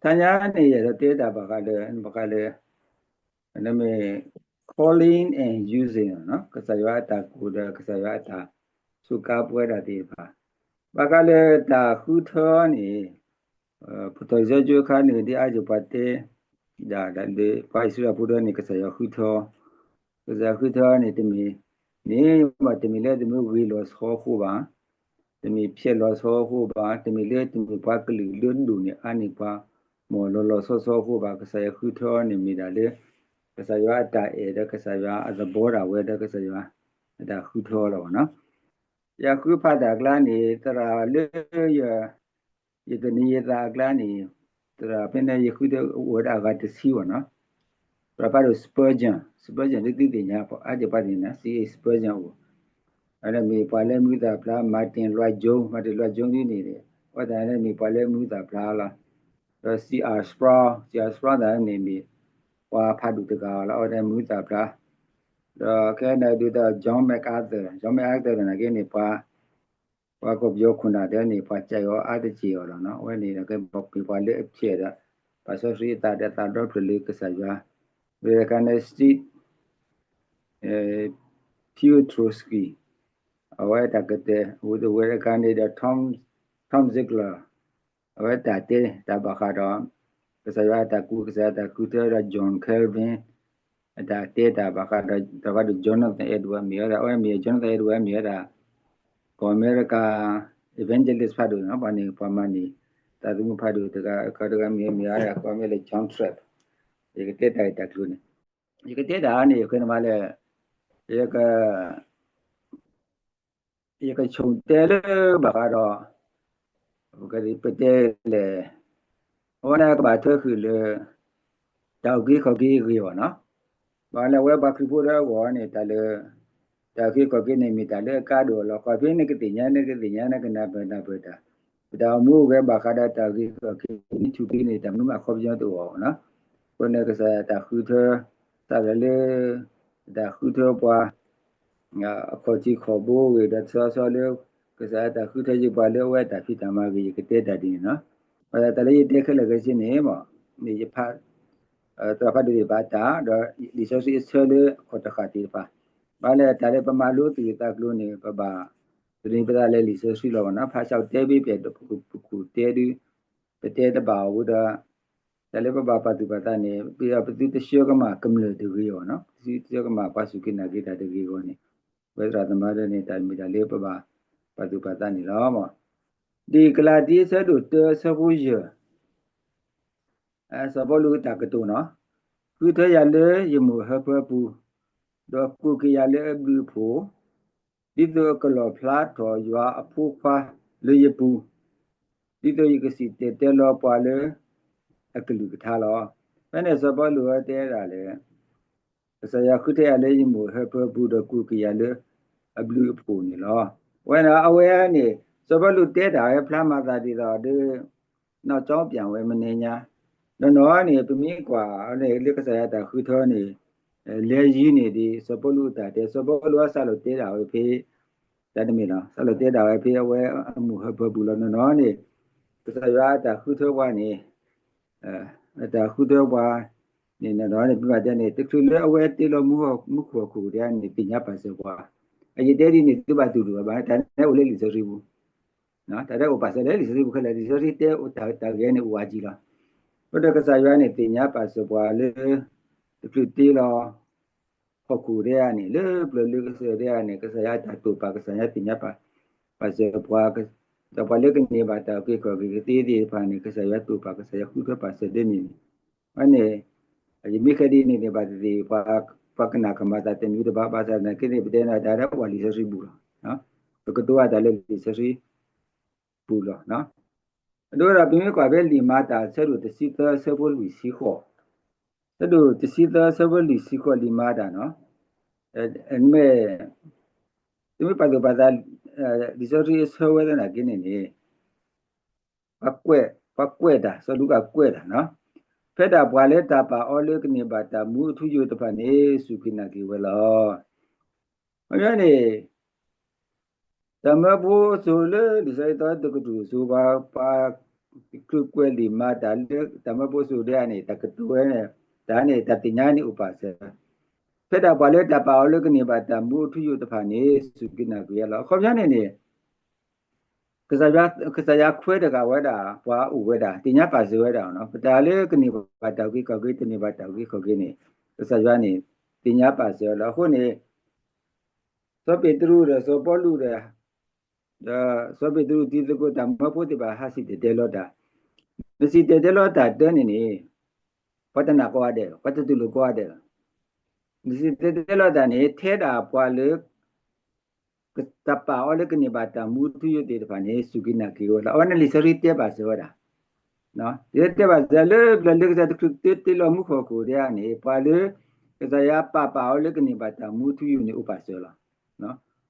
တနံၤညါန့ၣ် ယအဲၣ်ဒိးတဲတၢ်ဘၣ်ဃးလၢ ဘၣ်ဃးလၢ နမ့ၢ် calling and using နီၤ ကစၢ်ယွၤအတၢ်ကူၣ်ဒီးကစၢ်ယွၤအတၢ်စူးကါပဝဲဒၣ်သ့ၣ်တဖၣ်, ဘၣ်ဃးလၢတၢ်ဃုထၢန့ၣ် ပထီၣ်လံာ်စီဆှံကၠိအခါန့ၣ် ဒ်အါယံၤပှၤတဲ ဒၣ်ဒၣ်လၢ ပှၤအံၣ်စရ့လးဖိတဖၣ်န့ၣ် ကစၢ်ယွၤဃုထၢ, ကစၢ်ယွၤဃုထၢန့ၣ် တမ့ၢ် န့ၣ် တမ့ၢ်လၢတမ့ၢ်ဂ့ၤလီၤဆီအဃိဘၣ်, တမ့ၢ်ဖျဲးလီၤဆီအဃိဘၣ်, တမ့ၢ်လၢတမ့ၢ်ပှၤကလုာ်လၢဒိၣ်န့ၢ်အါန့ၢ်ပှၤ မ့ၢ်လီၤလီၤဆီဆီအဃိဘၣ်, ကစၢ်ယွၤဃုထၢန့ၣ်မ့ၢ်ဒၣ်လၢ ကစၢ်ယွၤအတၢ်အဲၣ်ဒီးကစၢ်ယွၤအသဘီတၢ်ဝဲဒီးကစၢ်ယွၤ အတၢ်ဃုထၢလီၤနီၤ. ယဃုဖးတၢ်အကျါန့ၣ် သရၣ်လၢ ယကန့ၢ်ယသးအကျါန့ၣ် သရၣ်ဖဲန့ၣ် ယဃုထၢအိၣ်ဝဲဒၣ်အဂၤတဆံဘၣ်နီၤ. သရၣ်ဖးဒိၣ် Spurgeon, Spurgeon ဒ်သုသ့ၣ်ညါ အါတက့ၢ်ပှၤသ့ၣ်ညါ C H Spurgeon အိၣ်, အဝဲန့ၣ်မ့ၢ်ပှၤလၢမံၤဟူသၣ်ဖျါ Martyn Lloyd-Jones, Martyn Lloyd-Jones ဒ်န့ၣ် အဝဲသ့ၣ်န့ၣ်မ့ၢ်ပှၤလၢမံၤဟူသၣ်ဖျါလီၤ. ဒီး C R Sproul, C R Sproul သ့ၣ်န့ၣ်မ့ၢ် ပှၤဖးဒိၣ်တဂၤလီၤ, အဝဲသ့ၣ်မံၤဟူသၣ်ဖျါ, ဒီးခဲအံၤဒုးဒီး John MacArthur, John MacArthur သနာ်က့န့ၣ် ပှၤ ပှၤကီၢ်ပယီၤခိၣ်နၢ်တဲန့ၣ် ပှၤစံးအီၤအါတက့ၢ်အီၤလီၤနီၤ. အဝဲန့ၣ် ကမ့ၢ်ပှၤလၢအဖျဲးဒီး ပာ်စီဆှံအသးဒီးသးဒီဖျၢၣ်လၢကစၢ်ယွၤ, ဝဲဒၣ်ကန့ၣ် Steve, Piotruski, အဝဲတၢ်ကတဲ, ဝဲဒၣ်ကန့ၣ်ဒီး Tom, Tom Ziegler, အဝဲတၢ်တဲတၢ်ဘၣ်ဃးဒီး ကစၢ်ယွၤအတၢ်ကူၣ် ကစၢ်ယွၤအတၢ်ဃုထၢဒီး John Calvin အတၢ်တဲတၢ်ဘၣ်ဃးဒီး သရၣ်ဖးဒိၣ် Jonathan Edwards မ့ၢ်ဝဲဒၣ်, အဝဲမ့ၢ် Jonathan Edwards မ့ၢ်ဝဲဒၣ် ကီၢ်အမဲရကၤ evangelist ဖးဒိၣ်နီၤ, ပှၤန့ၣ် ပှၤမၤန့ၢ် သးသမူဖးဒိၣ်တဂၤ အခီတဂၤမ့ၢ် မ့ၢ်ဝဲဒၣ် ကီၢ်အမဲရကၤ John Trapp, ယကတဲတၢ်ဂ့ၢ်တၢ်ကျိၤန့ၣ်, ယကတဲတၢ်န့ၣ် ယဃ့နမးလၢ ယက ယကဆိၣ်တဲလၢဘၣ်ဃးဒီး ပတဲလဲၣ်, အဝဲန့ၣ်ကဘၣ်ထွဲဃုာ်လၢ တၢ်အုၣ်က့ၤခီၣ်က့ၤအဂ့ၢ်အဂီၢ်နီၤ. ဘၣ်လၢအဝဲပှၤခရံာ်ဖိဒီးအဂီၢ်န့ၣ် တၢ်လၢ တၢ်အုၣ်က့ၤခီၣ်က့ၤန့ၣ် မ့ၢ်တၢ်လၢအကါဒိၣ်အလီၢ်, ခီဖျိနကသ့ၣ်ညါ နကသ့ၣ်ညါ နကနၢ်ပၢၢ်နၢ်ပၢၢ်တၢ်, ပတၢ်အိၣ်မူအိၣ်ဂဲၤဘၣ်ဃးဒီးတၢ်အုၣ်က့ၤခီၣ်က့ၤ နထူၣ်က့ၤန့ၣ် တၢ်မနုၤမးအခီပညီတအိၣ်နီၤ. အဃိန့ၣ် ကစၢ်ယွၤတၢ်ဃုထၢ စးထီၣ်လၢ တၢ်ဃုထၢပှၤ အခီၣ်ထံးခီၣ်ဘိအဂ့ၢ်ဒီး တဆီဆီလၢ ကစၢ်ယွၤတၢ်ဃုထၢယပှၤလၢအဝဲအတၢ်ဖံးတၢ်မၤအဂ့ၢ် ယကတဲတၢ်ဒ်န့ၣ်နီၤ. ဘၣ်ဆၣ်တၢ်လၢယတဲခဲလၢာ်ခဲဆ့န့ၣ် မ့ၢ်ယဖး သရၣ်ဖးဒိၣ်သ့ၣ်တဖၣ်အတၢ် ဒီးလံာ်စီဆှံအဆၢလၢအခီၣ်တဃၣ်သ့ၣ်တဖၣ်, ဘၣ်လၢတၢ်လၢပမၤလိသကိးသးကျိၤန့ၣ် ပဘၣ်သန့ၤပသးလၢလံာ်စီဆှံလီၤဘၣ်နီၤ. ဖးဆၣ်တဲဘ့ၣ်ပျဲၢ် ပခိၣ်တဲဒု ပတဲတဘၣ်အီၤဝံၤဒီး တၢ်လၢပဘၣ်ပာ်သူၣ်ပာ်သးန့ၣ် ပသုတဆှၢကမၣ်ကမျၢၢ်တဂ့ၤအီၤနီၤ, ပသုတဆှၢကမၣ်ပှၤစူၢ်က့ၤနာ်က့ၤတၢ်တဂ့ၤအဂီၢ်န့ၣ်, ပဝဲသရၣ်သမါဒၣ်န့ၣ် တၢ်မ့ၢ်တၢ်လၢပဘၣ်ပာ်သူၣ်ပာ်သးန့ၣ်လီၤ. ဒ်ကလၤတံအဆၢဒိၣ်တၢအဆၢဖိယဲၢ် စီၤပီလူးအတၢ်ကတိၤနီၤ, ဃုထၢယၤလၢယမိၢ်ဟၢဖၢပူၤ, ဒီးကူးက့ၤယၤလၢအဘျုးအဖှိၣ်, ဒ်သိးအကလီၣ်ဖျါထီၣ်ယွၤအဖိခွါလၢယပူၤ, ဒ်သိးယကစံၣ်တဲၤတဲလီၤပှၤလၢအကလုၢ်ကထါလီၤ. ဖဲန့ၣ်စီၤပီလူးတဲဒၣ်လၢ ကစၢ်ယွၤဃုထၢယၤလၢယမိၢ်ဟၢဖၢပူၤ ဒီးကူးက့ၤယၤလၢအဘျုးအဖှိၣ်န့ၣ်လီၤ. အဝဲန့ၣ် အဝဲန့ၣ် စီၤပီလူးတဲတၢ်ဝဲဖျါမၤသးဒ်သိးဒီး နောက်ကြောင်းပြန်ဝဲ မနံၤညါ, နီၢ်နီၢ်န့ၣ် ပမ့ၢ်ကွၢ်န့ၣ် လၢကစၢ်ယွၤတၢ်ဃုထၢန့ၣ် လဲၤယံၤန့ၣ်ဒ် စီၤပီလူးအတၢ်တဲ စီၤပီလူးအစးလိာ်တဲဒၣ်ဝဲဖဲ တၢ်တမ့ၢ်လီၤ. စးလိာ်တဲဒၣ်ဝဲဖဲအဝဲအမိၢ်ဟၢဖၢပူၤလီၤ. နီၢ်နီၢ်န့ၣ် ကစၢ်ယွၤအတၢ်ဃုထၢပှၤန့ၣ် အတၢ်ဃုထၢပှၤန့ၣ် နီၢ်နီၢ်န့ၣ် ပမ့ၢ်တဲန့ၣ် တချုးလၢအဝဲတ့လီၤမူခိၣ်ဟီၣ်ခိၣ်ကတၢၢ်န့ၣ် သ့ၣ်ညါပာ်စၢၤပှၤ, အယတဲဒ်န့ၣ် သုဘၣ်တူၢ်လိာ်ဘၣ် တၢ်န့ၣ်အိၣ်လၢလံာ်စီဆှံပူၤ တၢ်ဒၣ်အိၣ်ပာ်စၢၤလၢလံာ်စီဆှံပူၤခဲလၢာ်, လံာ်စီဆှံတဲတၢ်ဂ့ၢ်န့ၣ်အိၣ်ဝဲကံလီၤ. အဃိဒီးကစၢ်ယွၤန့ၣ် သ့ၣ်ညါပာ်စၢၤပှၤလၢ တချုးတ့လီၤ ဟီၣ်ခိၣ်ဒဲဧါန့ၣ် လၢပျၢၤလၢကစၢၢ်ဒဲဧါန့ၣ် ကစၢ်ယွၤတၢ်တိာ်ပာ် ကစၢ်ယွၤသ့ၣ်ညါပာ် ပာ်စၢၤပှၤ, ဒီးပှၤလၢကန့ၢ်ဘၣ်တၢ်အုၣ်က့ၤခီၣ်က့ၤကသ့သ့ၣ်တဖၣ်န့ၣ် ကစၢ်ယွၤတိာ်ပာ် ကစၢ်ယွၤဃုထၢပာ်စၢၤဒ်န့ၣ်န့ၣ်, အန့ၣ် ယမ့ၢ်ဃဲဒ်န့ၣ်န့ၣ် ဘၣ်သ့ၣ်သ့ၣ် ပှၤကနၣ်ကမၤသးတမံၤတဘၣ် ဘၣ်ဆၣ်သနာ်က့န့ၣ် ပတဲန့ၣ် တၢ်ဒၣ်အိၣ်လံာ်စီဆှံပူၤလီၤ. ပကတိၤအတၢ်လၢလံာ်စီဆှံပူၤလီၤ. အဒိဒီး ပမ့ၢ်ကွၢ်ဖဲလံာ်မၤတၢ် အဆၢဒိၣ်တဆံသၢ အဆၢဖိလွံၢ်ဆံဃိး, အဆၢဒိၣ်တဆံသၢ အဆၢဖိလွံၢ်ဆံဃိး လံာ်မၤတၢ်နီၤ, မ့ၢ် တမ့ၢ်ပာ်သူၣ်ပာ်သး လံာ်စီဆှံအဆၢဝဲသနာ်က့န့ၣ်န့ၣ် ပှၤကွဲးတၢ် စီၤလူၤကၣ်ကွဲးတၢ်နီၤ, ဖဲဒၣ်ပှၤလၢတၢ်ပာ်အီၤလၢကန့ၢ်ဘၣ်တၢ်မူအထူအယိာ်တဖၣ်န့ၣ် စူၢ်က့ၤနာ်က့ၤဝဲလီၤ. အန့ၣ် တၢ်မၢဖိအစိၤလၢလံာ်စီဆှံသီတကတြူၢ်အစိၤ ပှၤ ပှၤ တချုးကွဲးလံာ်မၤတၢ်လၢတၢ်မၢဖိစိၤဒ်န့ၣ် တၢ်ကတိၤဝဲန့ၣ် တၢ်န့ၣ် တၢ်သ့ၣ်ညါန့ၣ်အိၣ်ပာ်စၢၤ ဖဲဒၣ်ပှၤလၢတၢ်ပာ်အီၤလၢကန့ၢ်ဘၣ်တၢ်မူအထူအယိာ်တဖၣ်န့ၣ် စူၢ်က့ၤနာ်က့ၤဝဲလီၤ. အခီပညီန့ၣ်န့ၣ် ကစၢ်ယွၤ ကစၢ်ယွၤခွဲးတဂၤဝဲဒၣ် ပှၤအိၣ်ဝဲဒၣ် သ့ၣ်ညါပာ်စၢၤဝဲဒၣ်နီၤ ပတၢ်လၢကန့ၢ်ဘၣ်တၢ်အုၣ်က့ၤခီၣ်က့ၤ တန့ၢ်ဘၣ်တၢ်အုၣ်က့ၤခီၣ်က့ၤန့ၣ် ကစၢ်ယွၤန့ၣ် သ့ၣ်ညါပာ်စၢၤလီၤ. အဃိန့ၣ် စီၤပ့းတရူးဒီးစီၤပီလူးဒီး ဒီးစီၤပ့းတရူးတံၤသကိးတၢ်မၢဖိသ့ၣ်တဖၣ် ဟးစံၣ်တဲၤတဲလီၤတၢ်, နစံၣ်တဲၤတဲလီၤတၢ်တၢန့ၣ်န့ၣ် ပှၤတနာ်ကိးဂၤဒဲး, ပှၤတတူၢ်လိာ်ကိးဂၤဒဲးလီၤ. နစံၣ်တဲၤတဲလီၤတၢ်န့ၣ် ထဲဒၣ်ပှၤလၢ တၢ်ပာ်အီၤလၢကန့ၢ်ဘၣ်တၢ်မူထူယိာ်သ့ၣ်တဖၣ်န့ၣ် စူၢ်က့ၤနာ်က့ၤဝဲလီၤ. အဝဲန့ၣ်လံာ်စီဆှံတဲဘၣ်စၢၤဝဲဒၣ် တဲတဲဘၣ်စၢၤလၢဘျၢလၢကစၢ်တချုးတဲတဲလီၤမူခိၣ်ဟီၣ်ခိၣ်ဒ်န့ၣ် ပှၤလၢ ကစၢ်ယွၤပာ်ပာ်အီၤလၢကန့ၢ်ဘၣ်တၢ်မူထူယိာ်န့ၣ် အိၣ်ပာ်စၢၤလီၤ.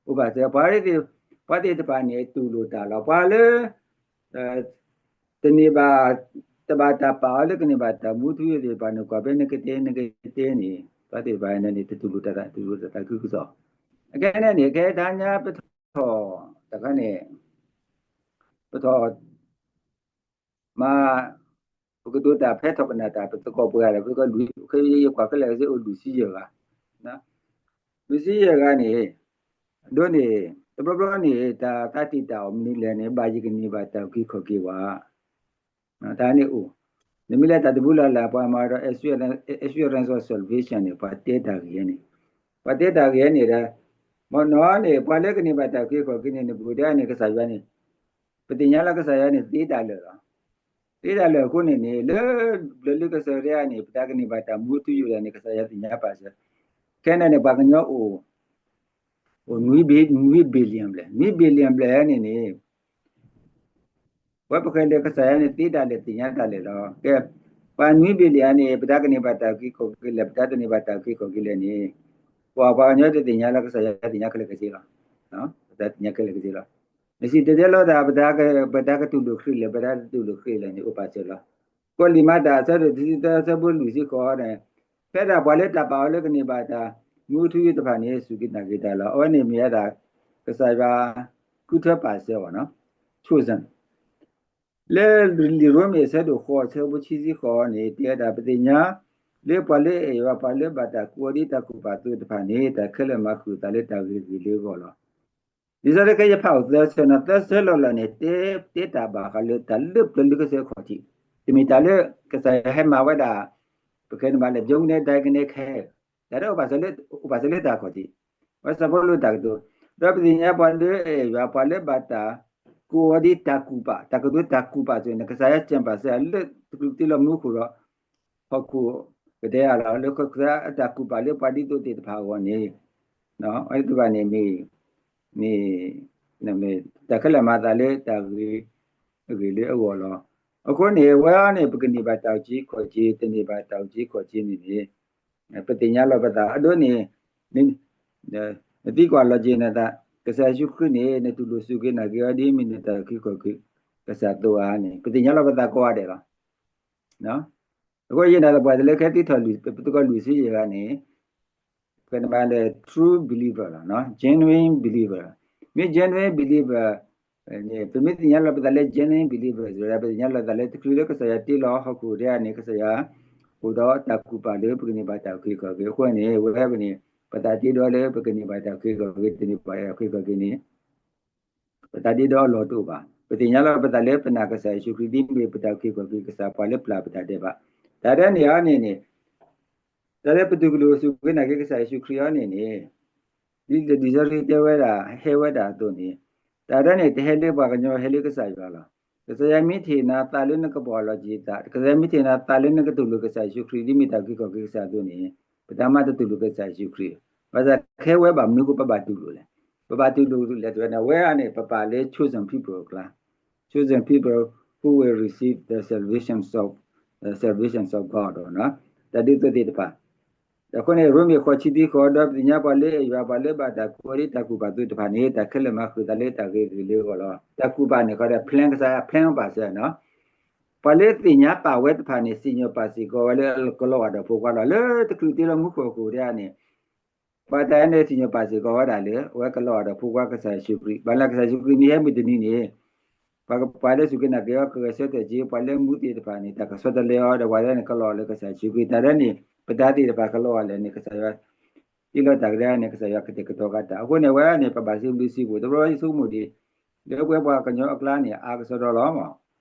အိၣ်ပာ်စၢၤ ပှၤသ့ၣ်တဖၣ်န့ၣ် တူၢ်လိာ်တၢ်လီၤ. ပှၤလၢ တန့ၢ်ဘၣ် တဘၣ်တၢ်ပာ်အီၤလၢကန့ၢ်ဘၣ်တၢ်မူထူယိာ်သ့ၣ်တဖၣ်န့ၣ် ကွၢ်ဖဲနကတဲနကတဲန့ၣ် ပှၤသ့ၣ်တဖၣ်န့ၣ် တတူၢ်လိာ်တၢ် တတူၢ်လိာ်တၢ်သးခုကစီၣ်. အခဲန့ၣ်န့ၣ် ခဲတဟါညါပထီၣ် တခါန့ၣ် ပထီၣ် မၤ ပကတိၤတၢ်ဖဲထီၣ်ကနၣ်တၢ် ပသကိးပှဲၤဂၤဒီး ယကွၢ်ခဲလၢာ်ကစ့ၢ် အိၣ်ခဲယဲယကွၢ်ခဲလၢာ်ကစ့ၢ် အိၣ်လွံၢ်ဆံယဲၢ်ဂၤ, လွံၢ်ဆံယဲၢ်ဂၤန့ၣ် ဒ်န့ၣ် တဘျီဘျီန့ၣ် တၢ်သးတ့ၢ်တၢ်အီၣ်မနုၤလဲၣ်န့ၣ် ဘၣ်ယကန့ၢ်ဘၣ်တၢ်အုၣ်က့ၤခီၣ်က့ၤဝဲ တၢ်န့ၣ်အိၣ်, နမ့ၢ်လဲၤတၢ်တဘူလၢ်လၢ် ပှၤမၤဒီး assurance of salvation န့ၣ် ပှၤတဲတၢ်ဂ့ၢ်န့ၣ်, ပှၤတဲတၢ်ဂ့ၢ်န့ၣ်ဒီး မ့ၢ်နီၢ်န့ၣ် ပှၤလၢကန့ၢ်ဘၣ်တၢ်အုၣ်က့ၤခီၣ်က့ၤန့ၣ် နပူၤဒၣ်န့ၣ် ကစၢ်ယွၤန့ၣ် ပသ့ၣ်ညါလၢကစၢ်ယွၤန့ၣ် သ့တၢ်လၢာ်လီၤ. သ့တၢ်လၢာ်အဃိန့ၣ်န့ၣ် လၢ ဘျၢလၢကစၢ်ယွၤန့ၣ် ပတၢ်ကန့ၢ်ဘၣ်တၢ်မူထူယိာ်ဒၣ်န့ၣ် ကစၢ်ယွၤသ့ၣ်ညါပာ်စၢၤ, ခဲန့ၣ်န့ၣ် ပှၤကညီအိၣ် အိၣ်နွံ billion ဘျဲၣ်, နွံ billion ဘျဲၣ်န့ၣ်န့ၣ် ဝဲပဃဲလၢကစၢ်ယွၤန့ၣ် သ့တၢ်လၢာ်သ့ၣ်ညါတၢ်လၢာ်လီၤ. ကဲ ပှၤနွံ billion န့ၣ် ပတၢ်ကန့ၢ်ဘၣ်တၢ်အုၣ်က့ၤခီၣ်က့ၤလဲၣ် ပတၢ်တန့ၢ်ဘၣ်တၢ်အုၣ်က့ၤခီၣ်က့ၤလဲၣ်န့ၣ် ပှၤပှၤကညီတသ့ၣ်ညါလၢကစၢ်ယွၤသ့ၣ်ညါခဲလၢာ်ခဲဆ့လီၤ. ပတၢ်သ့ၣ်ညါခဲလၢာ်ခဲဆ့လီၤ. နစံၣ်တဲၤတဲလီၤတၢ် ပတၢ်ကတူၢ်လိာ်ခရံာ်လဲၣ် ပတၢ်တတူၢ်လိာ်ခရံာ်လဲၣ်န့ၣ် အိၣ်ပာ်စၢၤလီၤ. ကွဲးလံာ်မၤတၢ်အဆၢဒိၣ်တဆံသၢ အဆၢဖိလွံၢ်ဆံဃိးန့ၣ် ဖဲဒၣ်ပှၤလၢတၢ်ပာ်အီၤလၢကန့ၢ်ဘၣ်တၢ်မူထူယိာ်တဖၣ်န့ၣ် စူၢ်က့ၤနာ်က့ၤတၢ်လီၤ. အဝဲန့ၣ်မ့ၢ်ဝဲဒၣ် ကစၢ်ယွၤ ဃုထၢပာ်စၢၤအီၤ chosen လၢလံာ်ရိမ့ၤအဆၢဒိၣ်ဃိး အဆၢဖိခံဆံဃိးန့ၣ် တဲဝဲဒၣ် ပသ့ၣ်ညါလၢပှၤလၢအအဲၣ်ယွၤ ပှၤလၢဘၣ်တၢ်ကိးအီၤဒ်တၢ်ကူၣ်ပာ်အသိးတဖၣ်န့ၣ် တၢ်ခဲလၢာ်မၤဃုာ်အသးလၢတၢ်ဂ့ၤဂ့ၤလၢအဂီၢ်လီၤ. ဒ်သိးလၢကယဲၢ်ဖးအိၣ်သၢဆၢနီၤ သၢဆၢလီၢ်လီၢ်န့ၣ် တဲ တဲတၢ်ဘၣ်ဃးလၢတၢ်လၢပျၢၤလၢကစၢ်ခီၣ်ထံး, တမ့ၢ်တၢ်လၢကစၢ်ယွၤဟဲမၤဝဲဒၣ် ပကဲန့ၣ်ဘၣ်လဲၣ် ယုၢ်နဲဒၣ်ကနဲခဲ တၢ်ဒ်အိၣ်ဘၣ်စၢၤလၢ အိၣ်ဘၣ်စၢၤလၢတၢ်ခီၣ်ထံး, ဝဲစီၤပီလူးတၢ်ကတိၤ, ဒီးပသ့ၣ်ညါပှၤလၢအအဲၣ်ယွၤ ပှၤလၢဘၣ်တၢ်ကိးအီၤဒ်တၢ်ကူၣ်ပာ် တၢ်ကတိၤတၢ်ကူၣ်ပာ်စၢၤန့ၣ် ကစၢ်ယွၤစၢၤပာ်စၢၤလၢတချုးတ့လီၤမူခိၣ်ဒီး ဟီၣ်ခိၣ်ကတဲယၤလီၤ လၢတၢ်ကူၣ်ပာ်လၢပှၤဒ်သိးသ့ၣ်တဖၣ်အဂီၢ်န့ၣ်, အဝဲသ့ၣ်တဖၣ်န့ၣ်မ့ၢ် မ့ၢ် တၢ်ခဲလၢာ်မၤသးလၢတၢ်ဂ့ၤ အဂ့ၢ်လၢအဂီၢ်လီၤ. အဃိန့ၣ် အဝဲန့ၣ် ပကန့ၢ်ဘၣ်တၢ်အုၣ်က့ၤခီၣ်က့ၤ တန့ၢ်ဘၣ်တၢ်အုၣ်က့ၤခီၣ်က့ၤန့ၣ်န့ၣ် ပသ့ၣ်ညါလီၤပသး အဒိန့ၣ် နသံကွၢ်လီၤက့ၤနသး ကစၢ်ယ့ၣ်ၡူးခရံာ်န့ၣ် နတူၢ်လိာ်စူၢ်က့ၤနာ်က့ၤအီၤဒ်မ့ၢ်နတၢ်အုၣ်က့ၤခီၣ်က့ၤ ကစၢ်သိးဧါန့ၣ် ပသ့ၣ်ညါလီၤပသးကိးဂၤဒဲးလီၤ. အဃိယနာ်သပှၢ်တလၢခဲသံထီၣ်လွံၢ် ပသကိးလွံၢ်ဆံယဲၢ်ဂၤန့ၣ် ပကဲန့ၣ်ဘၣ်လၢ true believer လီၤ, genuine believer, မ့ၢ် genuine believer န့ၣ် ပမ့ၢ်သ့ၣ်ညါလီၤပသးလၢ genuine believer ဝဲဒၣ် ပသ့ၣ်ညါလီၤပသးလၢတချုးလၢကစၢ်ယွၤတ့လီၤဟီၣ်ခိၣ်ဒ်န့ၣ် ကစၢ်ယွၤ အိၣ်ဒီးတၢ်ကူၣ်ပာ်လၢပကန့ၢ်ဘၣ်တၢ်အုၣ်က့ၤခီၣ်က့ၤအဃိန့ၣ် ဝဲပန့ၣ် ပသးတ့ဒီးလၢပကန့ၢ်ဘၣ်တၢ်အုၣ်က့ၤခီၣ်က့ၤ တန့ၢ်ဘၣ်တၢ်အုၣ်က့ၤခီၣ်က့ၤန့ၣ် ပသးတ့ဒီးအလီၢ်တအိၣ်ဘၣ်. ပသ့ၣ်ညါလီၤပသးလၢပနာ်ကစၢ်ယ့ၣ်ၡူးခရံာ်ဒ်မ့ၢ်ပတၢ်အုၣ်က့ၤခီၣ်က့ၤ ကစၢ်ပှၤလၢပျၢ်ပတၢ်ဒဲးဘး, တၢ်ဒ်န့ၣ်အီၤန့ၣ်န့ၣ် တၢ်လၢပတူၢ်လိာ်စူၢ်က့ၤနာ်က့ၤကစၢ်ယ့ၣ်ၡူးခရံာ်အီၤန့ၣ်န့ၣ် ဒ်လံာ်စီဆှံတဲဝဲဒၣ် ဟဲဝဲဒၣ်အသိးန့ၣ် တၢ်ဒ်န့ၣ် တဟဲလၢပှၤကညီ ဟဲလၢကစၢ်ယွၤလီၤ. ကစၢ်ယွၤမ့ၢ်ထံၣ်နၤသးလၢနကဘီၣ်လီၤက့ၤသး, ကစၢ်ယွၤမ့ၢ်ထံၣ်နၤသးလၢနကတူၢ်လိာ်ကစၢ်ယ့ၣ်ၡူးခရံာ် ဒ်မ့ၢ်တၢ်အုၣ်က့ၤခီၣ်က့ၤကစၢ်အသိးန့ၣ် ပတၢ်မၤတတူၢ်လိာ်ကစၢ်ယ့ၣ်ၡူးခရံာ်, ဘၣ်ဆၣ်ခဲဝဲဘၣ်မနုၤအဃိပဘၣ်တူၢ်လိာ်လဲၣ်. ပဘၣ်တူၢ်လိာ်လဲၣ်တဲဝဲန့ၣ် အဝဲအံၤန့ၣ် ပပာ်လၢ chosen people အကျါ chosen people who will receive the salvation of, the salvation of God တၢ်ဒ်သိးသ့ၣ်တဖၣ်. အဃိန့ၣ် ရိမ့ၤဃိးဆံသံဃိး ဒီးပသ့ၣ်ညါပှၤလၢအအဲၣ်ယွၤ ပှၤလၢဘၣ်တၢ်ကိးအီၤဒ်တၢ်ကူၣ်ပာ်အသိးတဖၣ်န့ၣ် တၢ်ခဲလၢာ်မၤဃုာ်သးလၢတၢ်ဂ့ၤဂ့ၤလၢအဂီၢ်လီၤ. တၢ်ကူၣ်ပာ်န့ၣ် ခီဒီး plan ကစၢ်ယွၤ plan ပာ်စၢၤနီၤ ပှၤလၢသ့ၣ်ညါပာ်ဝဲတဖၣ်န့ၣ် စံၣ်ညီၣ်ပာ်စ့ၢ်ကီးဝဲလၢကလီၤဂာ်ဒီးဖိခွါလီၤ. လၢတချုးတ့လီၤမူခိၣ်အဃိဒ်န့ၣ် ပှၤတၢ်အံၤန့ၣ် စံၣ်ညီၣ်ပာ်စ့ၢ်ကီးဝဲဒၣ်လၢ အဝဲကလီၤဂာ်ဒီးဖိခွါကစၢ်ယ့ၣ်ၡူးခရံာ် ဘၣ်လၢကစၢ်ယ့ၣ်ၡူးခရံာ်မ့ၢ်ဟဲမုၢ်တနံၤန့ၣ် ပှၤလၢစူၢ်က့ၤနာ်က့ၤအီၤ ကဂဲၤဆၢထၢၣ်က့ၤ ပှၤလၢမူသ့ၣ်တဖၣ်န့ၣ် တၢ်ကဆီတလဲအီၤ ဒီးပှၤလၢန့ၣ် ကလီၤလၢကစၢ်ယ့ၣ်ၡူးခရံာ် တၢ်ဒ်န့ၣ် ပတၢ်သ့ၣ်တဖၣ်ကလီၤလၢန့ၣ် ကစၢ်ယွၤ ဟ့ၣ်လီၤတၢ်ကဒါန့ၣ် ကစၢ်ယွၤကတဲာ်ကတီၤကဒါတၢ်. အဃိန့ၣ် အဝဲန့ၣ် ပဘၣ်စံးဘျုးစံးဖှိၣ် တဘျီယဆိကမိၣ်ဒံး လၢပဝဲပှၤကညီအကျါန့ၣ် အါကစီဒီလီၤမး.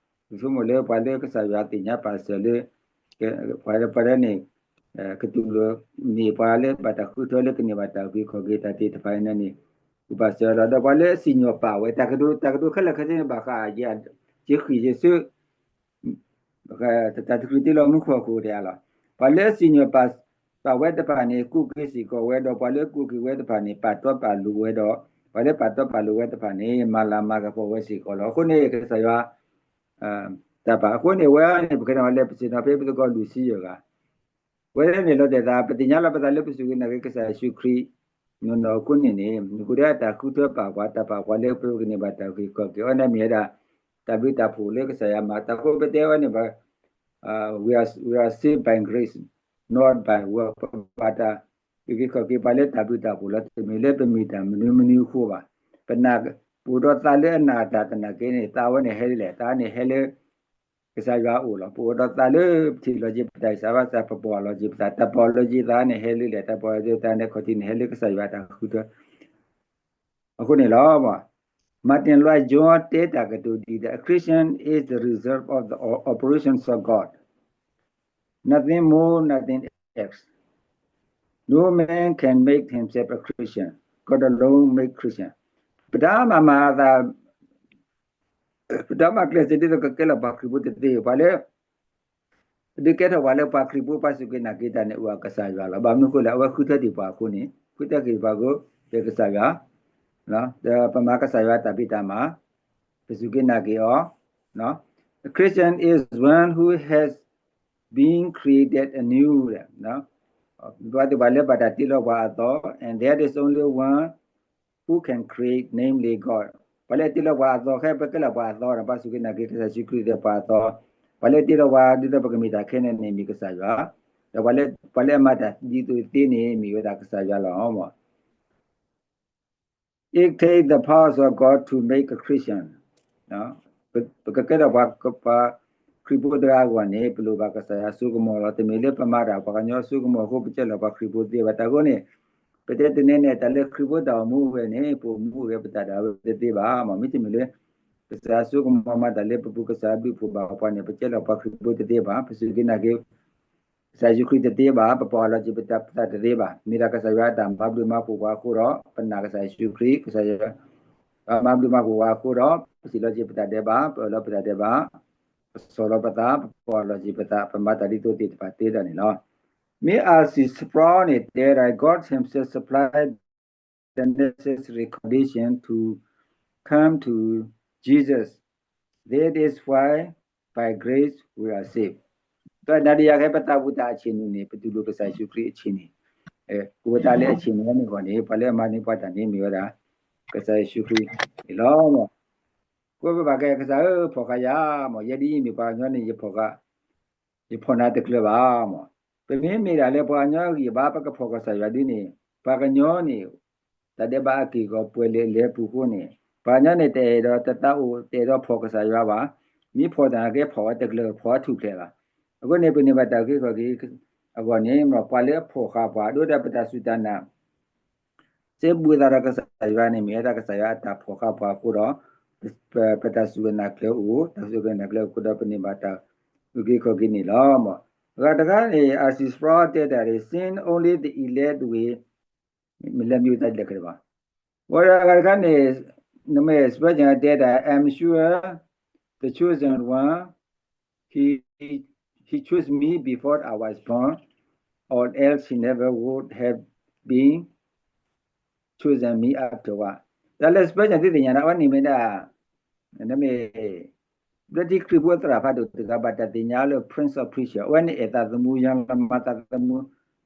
ယဆိကမိၣ်လၢပှၤလၢကစၢ်ယွၤသ့ၣ်ညါပာ်စၢၤလၢ ပှၤလၢပှၤလၢန့ၣ် ကတူၢ်လိာ်န့ၢ်ပှၤလၢဘၣ်တၢ်ဃုထၢလၢကန့ၢ်ဘၣ်တၢ်အုၣ်က့ၤခီၣ်က့ၤတၢ်သ့ၣ်တဖၣ်အံၤန့ၣ် ပဘၣ်စၢၤလီၤ ဒီးပှၤလၢအစံၣ်ညီၣ်ပာ်ဝဲ တၢ်ကတိၤ တၢ်ကတိၤခဲလၢာ်ခဲဆ့န့ၣ် ဘၣ်ဃးယဃံၢ်ယဆၢ တၢ်တချုးတ့လီၤမူခိၣ်အခိၣ်တယၤလီၤ. ပှၤလၢအစံၣ်ညီၣ်ပာ် ပာ်ဝဲတဖၣ်န့ၣ် ကူၣ်က့ၤစ့ၢ်ကီးဝဲ ဒီးပှၤလၢကူၣ်က့ၤဝဲတဖၣ်န့ၣ် ပာ်တီပာ်လိၤဝဲဒီး ပှၤလၢပာ်တီပာ်လိၤဝဲတဖၣ်န့ၣ် မၤလၤမၤကပီၤဝဲစ့ၢ်ကီးလီၤ. အဃိန့ၣ် ကစၢ်ယွၤ တၢ်ပာ်အဃိန့ၣ် အဝဲန့ၣ် ပကဲထီၣ်ဝဲလၢ ပစံၣ်ညီၣ်ဖဲ ပသကိးလွံၢ်ဆံယဲၢ်ဂၤ ဝဲန့ၣ်လီၤတဲာ်သး ပသ့ၣ်ညါလီၤပသးလၢပစူၢ်က့ၤနာ်က့ၤကစၢ်ယ့ၣ်ၡူးခရံာ် နီၢ်နီၢ်အဃိန့ၣ်န့ၣ် နကအိၣ်ဒီးတၢ်ဃုထၢပာ်ပှၤ တၢ်ပာ်ပှၤလၢပကန့ၢ်ဘၣ်တၢ်အုၣ်က့ၤခီၣ်က့ၤ အဝဲန့ၣ်မ့ၢ်ဝဲဒၣ် တၢ်ဘျုးတၢ်ဖှိၣ်လၢကစၢ်ယွၤမၤ တၢ်ဃိပတဲဝဲန့ၣ် we are, we are saved by grace, not by work ပဘၣ်တၢ်အုၣ်က့ၤခီၣ်က့ၤ ပှၤလၢတၢ်ဘျုးတၢ်ဖှိၣ်လီၤ တမ့ၢ်လၢပမ့ၢ်တၢ်မနုၤမနုၤအဃိဘၣ်. ပနာ် ပအိၣ်ဒီးသးလၢအနာ်တၢ်သနာ်က့န့ၣ် သးဝဲန့ၣ်ဟဲလၢလဲၣ်, သးန့ၣ်ဟဲလၢ ကစၢ်ယွၤအအိၣ်လီၤ. ပအိၣ်ဒီးသးလၢပထံၣ်လီၤက့ၤပတၢ်ဂံၢ်စၢ်ဘါစၢ် ပပိာ်အလီၤက့ၤပသး, တၢ်ပိာ်လီၤက့ၤသးန့ၣ် ဟဲလၢလဲၣ်, တၢ်ပိာ်လီၤက့ၤသးန့ၣ် ခီၣ်ထံးန့ၣ် ဟဲလၢကစၢ်ယွၤတၢ်ဃုထၢ အဃိန့ၣ်လီၤ. Martyn Lloyd-Jones တဲတၢ်ကတိၤဒ်အံၤ, A Christian is the result of the operations of God. Nothing more, nothing else. No man can make himself a Christian. God alone make Christian. ပတၢ်မၤမၤအသး ပတၢ်မၤကျဲးစၢးဒ်သိးကကဲလီၤပှၤခရံာ်ဖိတသ့, ပှၤလၢ ဒုးကဲထီၣ်ပှၤလၢပှၤခရံာ်ဖိ ပှၤစူၢ်က့ၤနာ်က့ၤတၢ်န့ၣ် အိၣ်အကစၢ်ယွၤလီၤ. ဘၣ်မနုၤအဃိလဲၣ်, အဝဲဃုထၢတ့ၢ်ပှၤအဃိန့ၣ်, ဃုထၢက့ၤပှၤအဃိ ကဲကစၢ်ယွၤ, ဒီးပမၤကစၢ်ယွၤတၢ်ဖံးတၢ်မၤ, ပစူၢ်က့ၤနာ်က့ၤအီၤ, A Christian is one who has been created anew ပှၤသ့ၣ်တဖၣ်လၢဘၣ်တၢ်တ့လီၤပှၤအသီ, and there is only one who can create, namely God. ပှၤလၢတ့လီၤပှၤအသီ ခဲအံၤပကဲလီၤပှၤအသီဒီး ပှၤစူၢ်က့ၤနာ်က့ၤကစၢ်ယ့ၣ်ၡူးခရံာ်ဒီးပှၤအသီ, ပှၤလၢတ့လီၤပှၤဒ်သိးပကမ့ၢ်တၢ်ခဲန့ၣ်န့ၣ် မ့ၢ်ကစၢ်ယွၤ, ဒီးပှၤလၢအမၤတၢ်ဒ်သိးသ့န့ၣ် မ့ၢ်ဝဲဒၣ်ကစၢ်ယွၤလီၤ. It takes the power of God to make a Christian. ပကကဲထီၣ်ပှၤ ပှၤခရံာ်ဖိတဂၤအဂီၢ်န့ၣ် ပလိၣ်ဘၣ်ကစၢ်ယွၤအစိကမီၤလီၤ. တမ့ၢ်လၢပမၤတၢ် ပှၤကညီအစိကမီၤအဃိ ပကဲလီၤပှၤခရံာ်ဖိတသ့ဘၣ်. တၢ်အဃိန့ၣ် ပတဲတနံၤန့ၣ် တၢ်လၢခရံာ်ဖိတၢ်အိၣ်မူဝဲန့ၣ် ပအိၣ်မူဝဲပတၢ်ဒၣ်ဝဲတသ့ဘၣ်. မ့မ့ၢ်တမ့ၢ်လၢ ကစၢ်ယွၤအစိကမီၤမၤတၢ်လၢပပူၤ ကစၢ်ယွၤဘျုးဖှိၣ်ဘၣ်ပှၤန့ၣ် ပကဲလီၤပှၤခရံာ်ဖိတသ့ဘၣ်. ပစူၢ်က့ၤနာ်က့ၤ ကစၢ်ယ့ၣ်ၡူးခရံာ်တသ့ဘၣ်, ပပိာ်အလီၤက့ၤပသးတသ့ဘၣ်. မ့ၢ်ဒၣ်ကစၢ်ယွၤအတၢ်မၤဘျုးမၤဖှိၣ်ပှၤအဃိဒီး ပနာ်ကစၢ်ယ့ၣ်ၡူးခရံာ်, ကစၢ်ယွၤမၤဘျုးမၤဖှိၣ်ပှၤအဃိဒီး ပစံၣ်လီၤက့ၤပတၢ်ဒဲးဘး, ပအၢၣ်လီၤပတၢ်ဒဲးဘး, ပဆီၣ်လီၤပသး, ပပိာ်အလီၤက့ၤပသး, ပမၤတၢ်ဒ်သိးသ့ၣ်တဖၣ်သ့ဒၣ်န့ၣ်လီၤ. မ့ၢ် R C Sproul န့ၣ် တဲဒၣ် God himself supplied the necessary condition to come to Jesus. That is why by grace we are saved. တၢ်နၤဒီးယၤကဟဲ ပသးဝံၣ်တၢ်အဆ့ၣ်န့ၣ်န့ၣ် ပတူၢ်လိာ်ကစၢ်ယ့ၣ်ၡူးခရံာ်အဆ့ၣ်န့ၣ်, ကဝဲတၢ်လၢအဆ့ၣ်န့ၣ်ဝဲန့ၣ်အဂီၢ်န့ၣ် ပှၤလၢအမၤန့ၢ်ပှၤတၢ်န့ၣ်မ့ၢ်ဝဲဒၣ် ကစၢ်ယ့ၣ်ၡူးခရံာ်န့ၣ်လီၤ. ဃိပဘၣ်ကဲကစၢ်ဧၢ ဖီၣ်ဃာ်ယၤမး, ယဲဒ်အံၤမ့ၢ်ပှၤကညီန့ၣ် ယဖီၣ်ဃာ် ယဖီၣ်နၤတကျၢၤဘၣ်မး. ပမ့မ့ၢ်ဒၣ်လၢပှၤကညီအဂံၢ်အဘါ ပကဖီၣ်ကစၢ်ယွၤဒ်န့ၣ် ပှၤကညီန့ၣ် တၢ်ဒဲးဘးအက့ၢ်အဂီၤပှဲၤလၢအလဲၤပူၤအဃိန့ၣ် ပှၤကညီန့ၣ် တအဲၣ်ဒိးတသးအိၣ် တအဲၣ်ဒိးဖီၣ်ကစၢ်ယွၤဘၣ်. မ့ၢ်ဖီၣ်တၢ်ကဲဖီၣ်ဝဲတကျၢၤ ဖီၣ်ဝဲထူၣ်ဖျဲးဘၣ်. အဃိန့ၣ် ပန့ၢ်ဘၣ်တၢ်အုၣ်က့ၤခီၣ်က့ၤအဂီၢ်န့ၣ် ပှၤလၢအဖီၣ်ဃာ်ပှၤ ဒိၣ်ဒီးပတၢ်စူၢ်တၢ်နာ် စ့ဘူးသးဒီးကစၢ်ယွၤန့ၣ် မ့ၢ်ဝဲဒၣ်ကစၢ်ယွၤအတၢ်ဖီၣ်ဃာ်ပှၤအဃိဒီး ပတၢ်စူၢ်က့ၤနာ်ကျဲအိၣ်, တၢ်စူၢ်က့ၤနာ်ကျဲအိၣ်အဃိဒီး ပန့ၢ်ဘၣ်တၢ်အုၣ်က့ၤခီၣ်က့ၤန့ၣ်လီၤ. အဂၤတခါန့ၣ် R C Sproul တဲတၢ်န့ၣ် Sin only the elect will မ့ၢ်လဲၤမံၤတၢ်လဲၤကဒီးဘၣ်. ဝဲဒၣ်အဂၤတခါန့ၣ် နမ့ၢ် Spurgeon တဲတၢ် I'm sure the chosen one, he, he chose me before I was born, or else he never would have been chosen me afterward. တၢ်လၢ Spurgeon သုသ့ၣ်ညါန့ၣ် အဝဲန့ၣ်မ့ၢ်ဒၣ် နမ့ၢ် British ခရံာ်ဖိသရၣ်ဖးဒိၣ်တဂၤ ဘၣ်တၢ်သ့ၣ်ညါလၢ Prince of Preachers အဝဲန့ၣ်အဲၣ်သးသမူ ယါလီၤမၤသးသမူ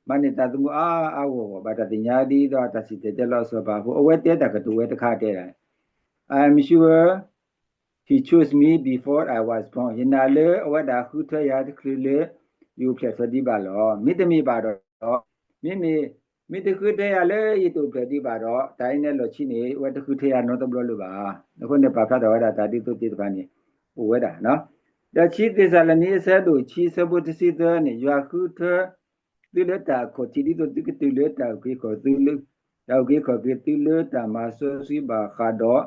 မၤန့ၢ်သးသမူအါအါဂီၢ်ဂီၢ် ဘၣ်တၢ်သ့ၣ်ညါဒ်သိးတၢ်စံၣ်တဲၤတဲလီၤအစီၤပၤဖိ အဝဲတဲတၢ်ကတိၤဝဲတခါတဲဒၣ် I'm sure he chose me before I was born. ယနာ်လၢအဝဲဒၣ်ဃုထၢယၤတချုးလၢ ယအိၣ်ဖျဲၣ်ထီၣ်ဒံးဘၣ်လီၤ. မ့တမ့ၢ်ဘၣ်ဒီး မ့မ့ၢ် မ့ၢ်တဃုထၢယၤလၢယတအိၣ်ဖျဲၣ်ဒံးဘၣ်ဒီး တၢ်အံၤန့ၣ်လီၢ်ခံန့ၣ် အဝဲတဃုထၢယၤနီတဘျီလၢၤဘၣ်. အဃိန့ၣ် ပာ်ဖျါထီၣ်ဝဲဒၣ်တၢ်ဒ်သိးသ့ၣ်တဖၣ်န့ၣ် အိၣ်ဝဲဒၣ်. ဒီးခံသ့းစၤလနံ အဆၢဒိၣ်ခံ ဆၢဖိတဆံသၢန့ၣ် ယွၤဃုထၢသုလၢတၢ်အခီၣ်ထံး ဒ်သိးသုကတုၤလၢတၢ်အုၣ်က့ၤခီၣ်က့ၤသုလၢ တၢ်အုၣ်က့ၤခီၣ်က့ၤသုလၢတၢ်မၤစီဆှံဘၣ်ဃးဒီး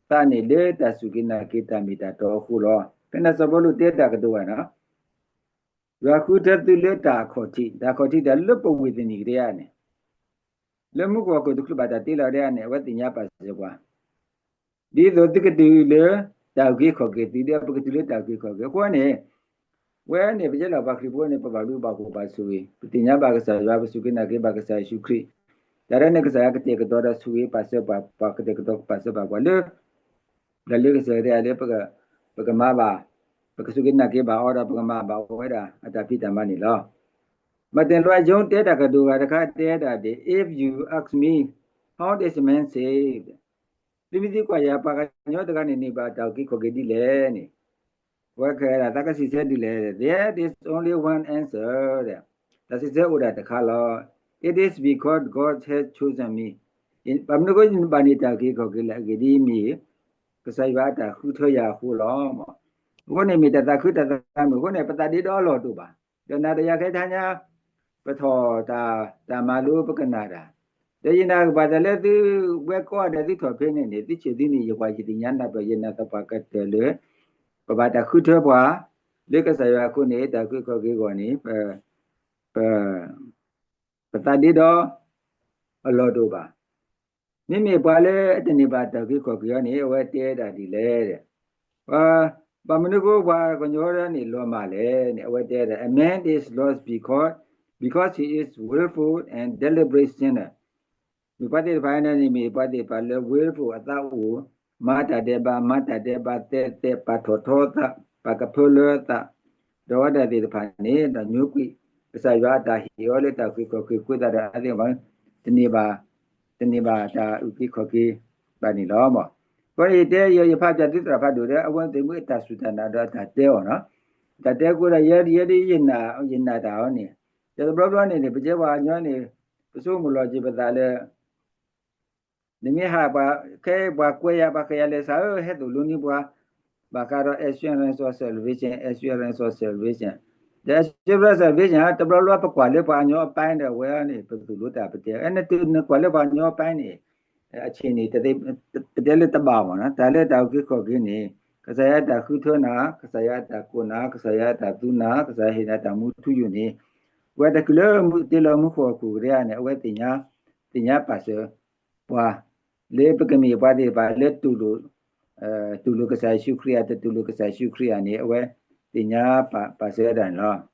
သးန့ၣ်လၢတၢ်စူၢ်က့ၤနာ်က့ၤတၢ်မ့ၢ်တၢ်တီအဃိလီၤ. ဖဲန့ၣ်စီၤပီလူးတဲတၢ်ကတိၤဝဲန့ၣ် ယွၤဃုထၢသုလၢတၢ်အခီၣ်ထံး, တၢ်အခီၣ်ထံးတၢ်လၢပဝ့ၢ်တနံၤကဒဲဧါန့ၣ်, လၢမူခိၣ်ဟီၣ်ခိၣ်တချုးဘၣ်တၢ်တ့လီၤဒဲဧါန့ၣ် အဝဲသ့ၣ်ညါပာ်စၢၤပှၤ, ဒ်သိးသုကတုၤလၢတၢ်အုၣ်က့ၤခီၣ်က့ၤသု, ဒီးပကတုၤလၢတၢ်အုၣ်က့ၤခီၣ်က့ၤအဃိန့ၣ်, ဝဲန့ၣ် ပကဲလၢပှၤခရံာ်ဖိန့ၣ် ပဘၣ်ဘျုးဘၣ်ဖှိၣ်ဘၣ်ဆိၣ်ဂ့ၤ, ပသ့ၣ်ညါဘၣ်ကစၢ်ယွၤ, ပစူၢ်က့ၤနာ်က့ၤဘၣ်ကစၢ်ယ့ၣ်ၡူးခရံာ်, တၢ်ဒ်န့ၣ် ကစၢ်ယွၤကတဲာ်ကတီၤဒီးဆိၣ်ဂ့ၤပာ်စၢၤပှၤ, ပှၤကတဲာ်ကတီၤပာ်စၢၤဘၣ်ပှၤလၢ ဒီးလၢကစၢ်ယွၤလၢ ပကမၤဘၣ်, ပကစူၢ်က့ၤနာ်က့ၤဘၣ်အီၤဒီး ပကမၤဘၣ်ဝဲဒၣ်အတၢ်ဖံးတၢ်မၤန့ၣ်လီၤ. Martyn Lloyd-Jones တဲတၢ်ကတိၤဂၤတခါတဲဒၣ်ဒ်အံၤ, If you ask me, how is man saved? သုမ့ၢ်သံကွၢ်ယၤ ပှၤကညီတဂၤန့ၣ် န့ၢ်ဘၣ်တၢ်အုၣ်က့ၤခီၣ်က့ၤဒ်လဲၣ်န့ၣ်, အဝဲကဲဒၣ်တၢ်ကစံးဆၢဒ်လဲၣ်, There is only one answer. တၢ်စံးဆၢအိၣ်ဒၣ်တခါလီၤ. It is because God has chosen me. ဘၣ်မနုၤအဃိ ယဘၣ်န့ၢ်တၢ်အုၣ်က့ၤခီၣ်က့ၤလၢအဂ့ၢ်ဒ်အံၤမ့ၢ် ကစၢ်ယွၤအတၢ်ဃုထၢယၤအဃိလီၤ. အဃိန့ၣ်မ့ၢ်တၢ်သးခုတၢ်သးမုာ်အဃိန့ၣ် ပသးဒ့ဒီအလီၢ်တအိၣ်ဘၣ်. ဒီးနၤဒီးယၤခဲအံၤ ပထီၣ်တၢ်မၤလိပကနၣ်တၢ်, ဒီးယနာ်ဘၣ်တၢ်လၢသုဝဲကိးဂၤဒဲးသုထီၣ်ဖဲန့ၣ်န့ၣ် သုဆဲးသုန့ၣ် ယကွၢ်ယသ့ၣ်ညါနၢ်ပၢၢ် ယနာ်သပှၢ်ကတၢၢ်လၢ ပဘၣ်တၢ်ဃုထၢပှၤ လၢကစၢ်ယွၤအဃိန့ၣ် တၢ်အုၣ်က့ၤခီၣ်က့ၤအဂီၢ်န့ၣ် ပသးဒ့ဒီအလီၢ်တအိၣ်ဘၣ်. မ့မ့ၢ်ပှၤလၢအတန့ၢ်ဘၣ်တၢ်အုၣ်က့ၤခီၣ်က့ၤအီၤန့ၣ် အဝဲတဲဒၣ်ဒ်လဲၣ်. ဘၣ်မနုၤအဃိပှၤကညီန့ၣ်လီၤမၢ်လဲၣ်န့ၣ် အဝဲတဲဒၣ် A man is lost because, because he is willful and deliberate sinner. မ့ၢ်ပှၤသ့ၣ်တဖၣ်န့ၣ် မ့ၢ်ပှၤသ့ၣ်တဖၣ်လၢ willful အသးအိၣ် မၤတၢ်ဒဲးဘး မၤတၢ်ဒဲးဘး သဲးသဲး ပာ်ထီၣ်ထီသး ပာ်ကဖၢလၢသး ဒီးဝဲဒၣ်သ့ၣ်တဖၣ်န့ၣ် ဒီးညိကွံာ် ကစၢ်ယွၤအတၢ်ဟ့ၣ်အီၤလၢတၢ်အုၣ်က့ၤခီၣ်က့ၤအဃိသတးဒီး အသ့ၣ်တဖၣ် တန့ၢ်ဘၣ်, တန့ၢ်ဘၣ်တၢ်အုၣ်က့ၤခီၣ်က့ၤဘၣ်န့ၣ်လီၤ. အဃိန့ၣ် ယတဲယဖးပၠးသုသရၣ်ဖးဒိၣ်ဒီး အဝဲသ့ၣ်မ့ၢ်အတၢ်စူၢ်တၢ်နာ်ဒီးအတၢ်တဲအီၤန့ၣ်, တၢ်တဲအဃိဒီး ယဲဒၣ်ယနာ်တၢ်အီၤန့ၣ်, ဒီးတဘျီဘျီန့ၣ်န့ၣ် ပကဲပှၤကညီန့ၣ် ပဆိကမိၣ်လီၤက့ၤပသးလၢ နမ့ၢ်ဟးပှၤ ခဲအံၤပှၤကွဲးယၤ ပှၤဃဲးယၤလဲၤဆးဧၢ ဟဲသိၣ်လိန့ၢ်ပှၤ ဘၣ်ဃးဒီး assurance of salvation, assurance of salvation, ဒီး assurance of salvation တဘျီဘျီပကွၢ်လၢပှၤကညီအပိုင်းဒီး အဝဲန့ၣ် ပသိၣ်လိတၢ်ပတဲ နကွၢ်လၢပှၤကညီအပိုင်းန့ၣ် အဆ့ၣ်န့ၣ် ပတဲလၢတဘၣ်မ့ၢ်နီၤ တၢ်လၢတၢ်အုၣ်က့ၤခီၣ်က့ၤန့ၣ် ကစၢ်ယွၤအတၢ်ဃုထၢနၤ ကစၢ်ယွၤအတၢ်ကိးနၤ ကစၢ်ယွၤအတၢ်သူနၤ ကစၢ်ယွၤဟ့ၣ်နၤတၢ်မူထူယိာ်န့ၣ် ဝဲတချုးလၢတ့လီၤမူခိၣ်ဟီၣ်ခိၣ်ကရၢန့ၣ် အဝဲသ့ၣ်ညါ သ့ၣ်ညါပာ်စၢၤပှၤ လၢပကမ့ၢ်ပှၤသ့ၣ်တဖၣ်လၢ တူၢ်လိာ်ကစၢ်ယ့ၣ်ၡူးခရံာ်ဧါ တတူၢ်လိာ်ကစၢ်ယ့ၣ်ၡူးခရံာ်ဧါန့ၣ် အဝဲသ့ၣ်ညါပာ်စၢၤဝဲဒၣ်န့ၣ်လီၤ.